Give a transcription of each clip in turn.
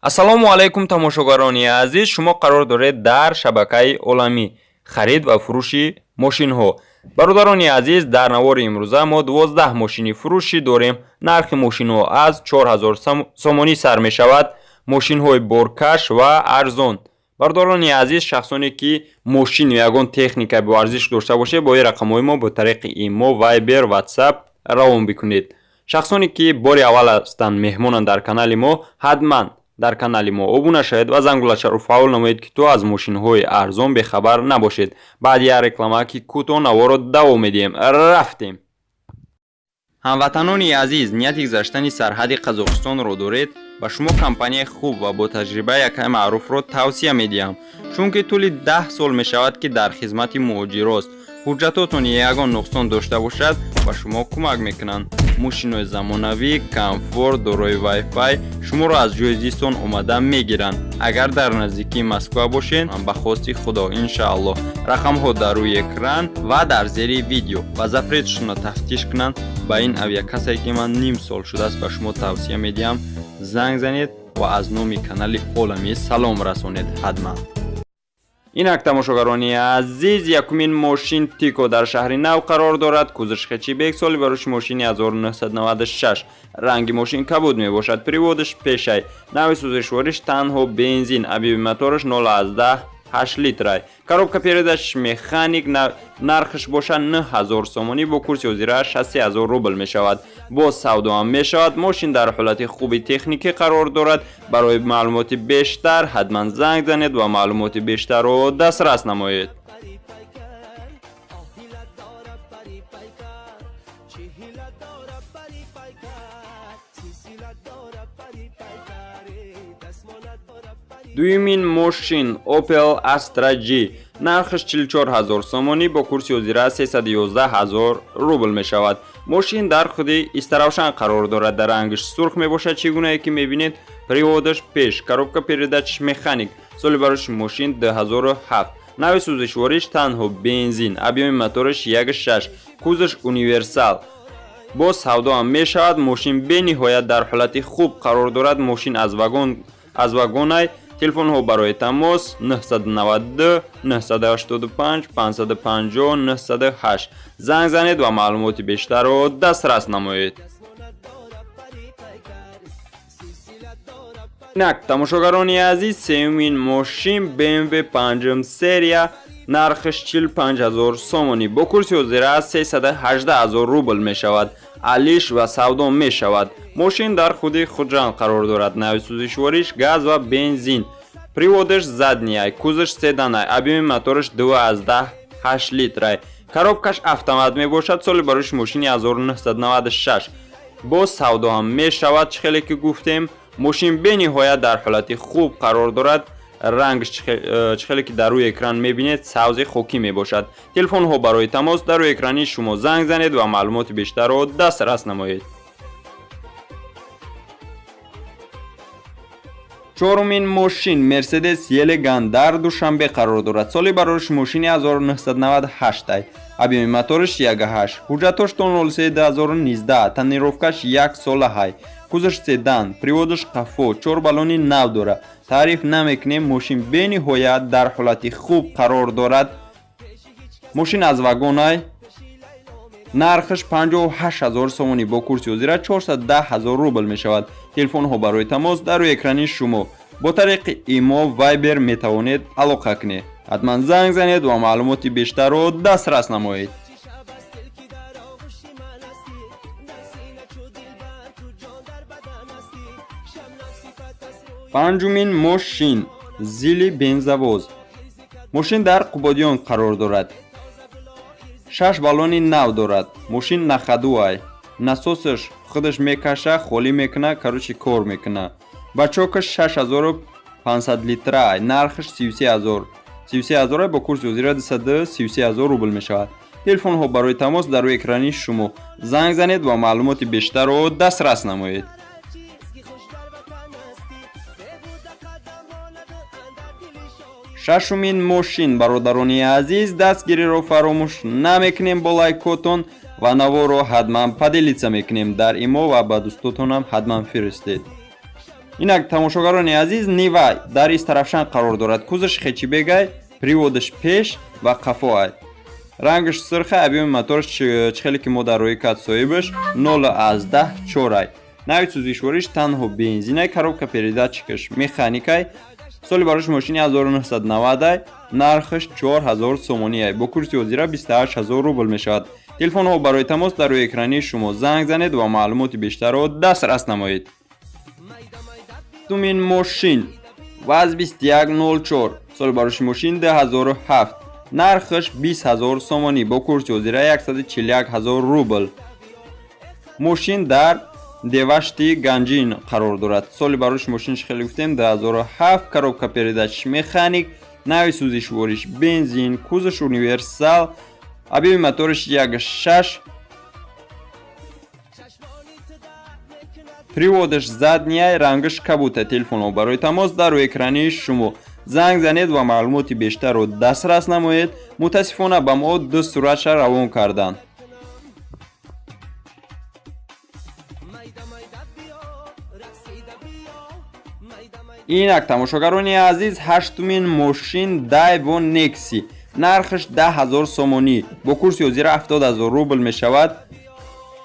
Ассалому алайкум, тамошогарони азиз! Шумо қарор доред дар шабакаи Оламӣ, харид ва фурӯши мошинҳо. Бародарони азиз, дар навори имрӯза мо 12 мошини фурӯшӣ дорем. Нархи мошинҳо аз 4000 сомонӣ сар мешавад. Мошинҳои боркаш ва арзон. Бародарони азиз, шахсоне ки мошин ё ягон техника боарзиш дошта бошед, бо ин рақамҳои мо бо тариқи имо, Вайбер, Ватсап равон бикунед. Шахсоне ки бори аввал ҳастанд, меҳмонанд дар канали мо, ҳатман дар канали мо обуна шавед ва зангулачаро фаъол намоед, ки то аз мошинҳои арзон бехабар набошед. Баъди як рекламаки кӯтоҳ наворо давом медиҳем. Рафтем! Ҳамватанони азиз, нияти гузаштани сарҳади Қазоқистонро доред? Ба шумо компанияи хуб ва бо таҷриба якай маъруфро тавсия медиҳам, чунки тӯли 10 сол мешавад, ки дар хизмати муҳоҷирост. Ҳуҷҷатотон ягон нуқсон дошта бошад, ба шумо кӯмак мекунанд. Мошинҳои замонавӣ, комфорт, дорои вайфай шуморо аз ҷои зистон омада мегиранд. Агар дар наздикии Москва бошед, ба хости Худо, иншааллоҳ. Рақамҳо дар рӯи экран ва дар зери видео ва запретшонро тафтиш кунанд. Ба ин авиакассае, ки ман ним сол шудааст ба шумо тавсия медиҳам, занг занед ва аз номи канали Оламӣ салом расонед ҳатман. Инак, тамошогарони азиз, якумин мошин Тико дар шаҳри Нав қарор дорад. Кузовш хэтчбек, соли бароши мошини 1996, ранги мошин кабуд мебошад, приводаш пешай, нави сӯзишвориш танҳо бензин, объёми мотораш 0,8 литрай, коробка передач механик. Нархаш бошад 9000 сомонӣ, бо курси ҳозира 63 000 рубл мешавад. Боз савдоам мешавад. Мошин дар ҳолати хуби техникӣ қарор дорад. Барои маълумоти бештар ҳатман занг занед ва маълумоти бештарро дастрас намоед. Дуюмин мошин Opel Astra G, нархаш 44 ҳазор сомонӣ, бо курси ҳозира 311 ҳазор рубл мешавад. Мошин дар худи Истаравшан қарор дорад, дар рангаш сурх мебошад, чӣ гунае ки мебинед. Приводаш пеш, коробка передачаш механик, соли бароши мошин 2007, нави сӯзишвориш танҳо бензин, объёми мотораш 1,6, кузовш универсал. Боз савдоам мешавад. Мошин бениҳоят дар ҳолати хуб қарор дорад. Мошин аз вагонай. Телефонҳо барои тамос 992 985 550 908. Занг занед ва маълумоти бештарро дастрас намоед. Инак, тамошогарони азиз, сеюмин мошин BMW панҷум серия, нархаш 45 ҳазор сомонӣ, бо курси ҳозира 318 ҳазор рубл мешавад. Алиш ва савдо мешавад. Мошин дар худи Хуҷанд қарор дорад. Нави сӯзишвориш газ ва бензин, приводаш заднияй, кузовш седанай, объёми мотораш 2,8 литрай, коробкаш автомат мебошад. Соли бароши мошини 1996. Боз савдо ҳам мешавад. Чӣ хеле ки гуфтем, мошин бениҳоят дар ҳолати хуб қарор дорад. Рангш, чӣ хеле ки дар рӯи экран мебинед, сабзи хокӣ мебошад. Телефонҳо барои тамос дар рӯи экрани шумо. Занг занед ва маълумоти бештарро дастрас намоед. Чорумин мошин Мерседес Елеган дар Душанбе қарор дорад. Соли барориши мошини 1998, объёми мотораш 1,8, ҳуҷҷатош то 03 2019, тонировкаш як сола ҳай, кузовш седан, приводаш қафо, чор баллони нав дорад. Таъриф намекунем, мошин бениҳоят дар ҳолати хуб қарор дорад. Мошин аз вагонай. Нархаш 58 ҳазор сомонӣ, бо курси ҳозира 410 ҳазор рубл мешавад. Телефонҳо барои тамос дар рӯи экрани шумо. Бо тариқи имо, Вайбер метавонед алоқа кунед. Ҳатман занг занед ва маълумоти бештарро дастрас намоед. Панҷумин мошин Зили бензовоз. Мошин дар Қубодиён қарор дорад. Шаш баллони нав дорад. Мошин на ходу ай, насосаш худаш мекаша, холӣ мекуна, короче, кор мекуна. Бачокаш 6500 литра, нархаш 33 ҳазор, 33 ҳазор, бо курси ҳозира 233 ҳазор рубл мешавад. Телефонҳо барои тамос дар рӯи экрани шумо. Занг занед ва маълумоти бештарро дастрас намоед. Шашумин мошин. Бародарони азиз, дастгириро фаромӯш намекунем бо лайкотон ва наворо ҳатман поделиться мекунем дар имо ва ба дӯстотонам ҳатман фиристед. Инак, тамошогарони азиз, Нива дар Истаравшан қарор дорад. Кузовш хэтчбек ай, приводаш пеш ва қафо ай, рангаш сурха, объёми мотораш, чӣ хеле ки мо дар рӯи кат соҳибаш, 0,4 ай. Нави сӯзишвориш танҳо бензинай, коробка передачикаш механикай. Соли барош мошини 1990 ай, нархаш 4000 сомонӣ ай, бо курси ҳозира 28 000 рубл мешавад. Телефонҳо барои тамос дар рӯи экрани шумо, занг занед ва маълумоти бештарро дастрас намоед. Ҳафтумин мошин ВАЗ 2104, соли бароши мошин 2007, нархаш 20 000 сомонӣ, бо курси ҳозира 141 000 рубл. Мошин дар Девашти Ганҷин қарор дорад. Соли бароши мошинш, хеле гуфтем, 2007, коробка передач механик, нави сӯзишвориш бензин, кузовш универсал, объёми мотораш 1,6, приводаш задний, рангаш кабута. Телефонҳо барои тамос дар рӯи экрани шумо, занг занед ва маълумоти бештарро дастрас намоед. Мутаассифона, ба мо ду суратша равон карданд. Инак, тамошогарони азиз, ҳаштумин мошин Дайво Некси, нархаш 10 000 сомонӣ, бо курси ҳозира 70 000 рубл мешавад.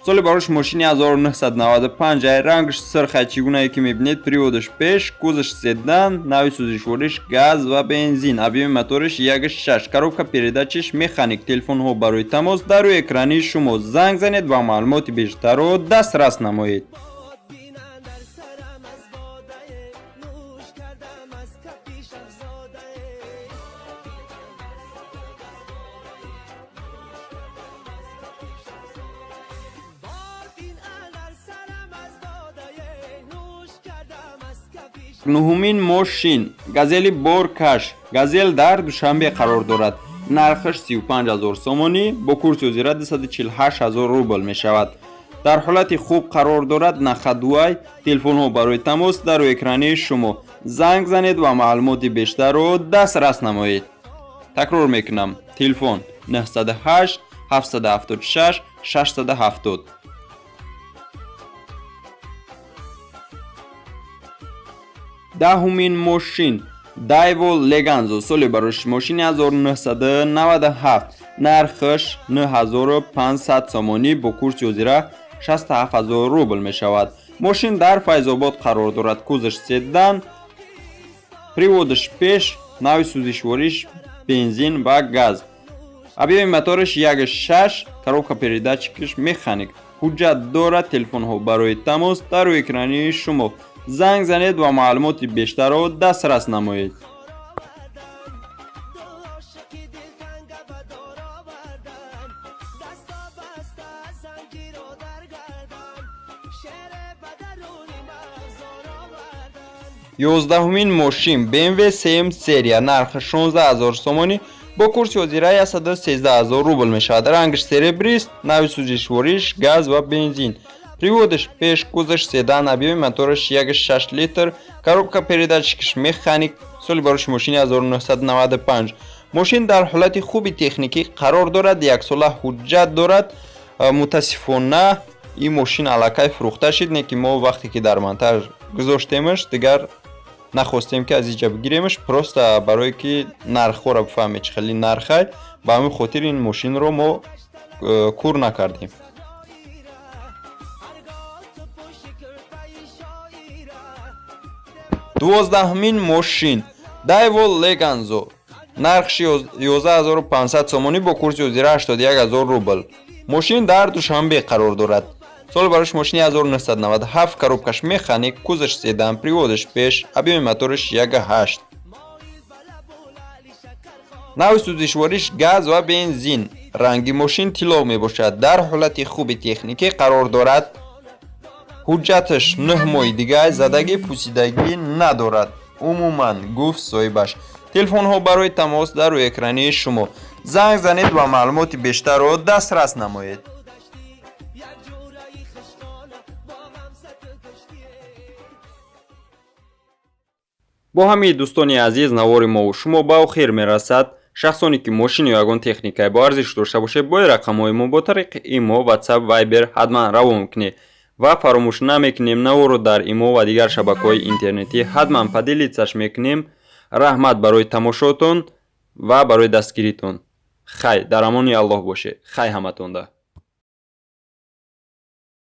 Соли барош мошини 1995 ай, рангаш сирхай, чӣ гунае ки мебинед, приводаш пеш, кузовш седан, нави сӯзишвориш газ ва бензин, объёми моториш 1,6, коробка передачиш механик. Телефонҳо барои тамос дар рӯи экрани шумо, занг занед ва маълумоти бештарро дастрас намоед. Нуҳумин мошин Газели боркаш. Газел дар Душанбе қарор дорад. Нархаш 35 000 сомонӣ, бо курси ҳозира 248 000 рубл мешавад. Дар ҳолати хуб қарор дорад, на ходу ай. Телефонҳо барои тамос дар рӯи экрани шумо, занг занед ва маълумоти бештарро дастрас намоед. Такрор мекунам: телефон 908 776 670. Даҳумин мошин Дайво Леганзо, соли барош мошини 1997, нархаш 9500 сомонӣ, бо курси ҳозира 67 000 рубл мешавад. Мошин дар Файзобод қарор дорад. Кузовш седан, приводаш пеш, нави сӯзишвориш бензин ва газ, объёми мотораш 1,6, коробка передачикаш механик, ҳуҷҷат дорад. Телефонҳо барои тамос дар рӯи экрани шумо, занг занед ва маълумоти бештарро дастрас намоед. 11-умин мошин BMW 3 серия, нархи 16 000 сомонӣ, бо курси ҳозира 113 000 рубл мешавад. Рангаш серебрист, нави сӯзишвориш газ ва бензин, приводаш пеш, кузовш седан, объёми мотораш 1,6 литр, коробка передачикаш механик. Соли бароши мошини 1995. Мошин дар ҳолати хуби техникӣ қарор дорад, яксола ҳуҷҷат дорад. Мутаассифона, ин мошин аллакай фурӯхта шид, не ки мо вақте ки дар монтаж гузоштемаш, дигар нахостем, ки аз инҷа бигиремаш, просто барое ки нархҳоро бифаҳмед, чӣ хели нархай. Ба ҳамин хотир ин мошинро мо кур накардем. 12-умин мошин Дайво Леганзо, нархши 11 500 сомонӣ, бо курси ҳозира 81 000 рубл. Мошин дар Душанбе қарор дорад. Соли барош мошини 1997, коробкаш механик, кузовш седан, приводаш пеш, объёми мотораш 1,8, нави сӯзишвориш газ ва бензин, ранги мошин тилло мебошад. Дар ҳолати хуби техникӣ қарор дорад, ҳуҷҷаташ 9 моҳи дигар, задагӣ пусидагӣ надорад умуман, гуфт соҳибаш. Телефонҳо барои тамос дар рӯи экрани шумо, занг занед ва маълумоти бештарро дастрас намоед. Бо ҳамин, дӯстони азиз, навори мову шумо ба охир мерасад. Шахсоне ки мошин ё ягон техникае бо арзиш дошта бошед, бои рақамҳои мо бо тариқи имо, Ватсап, Вайбер ҳатман равон кунед. Ва фаромӯш намекунем, наворо дар имо ва дигар шабакаҳои интернетӣ ҳатман поделиться ш мекунем. Раҳмат барои тамошотон ва барои дастгиритон. Хай, дар амони Аллоҳ бошед. Хай ҳаматонда.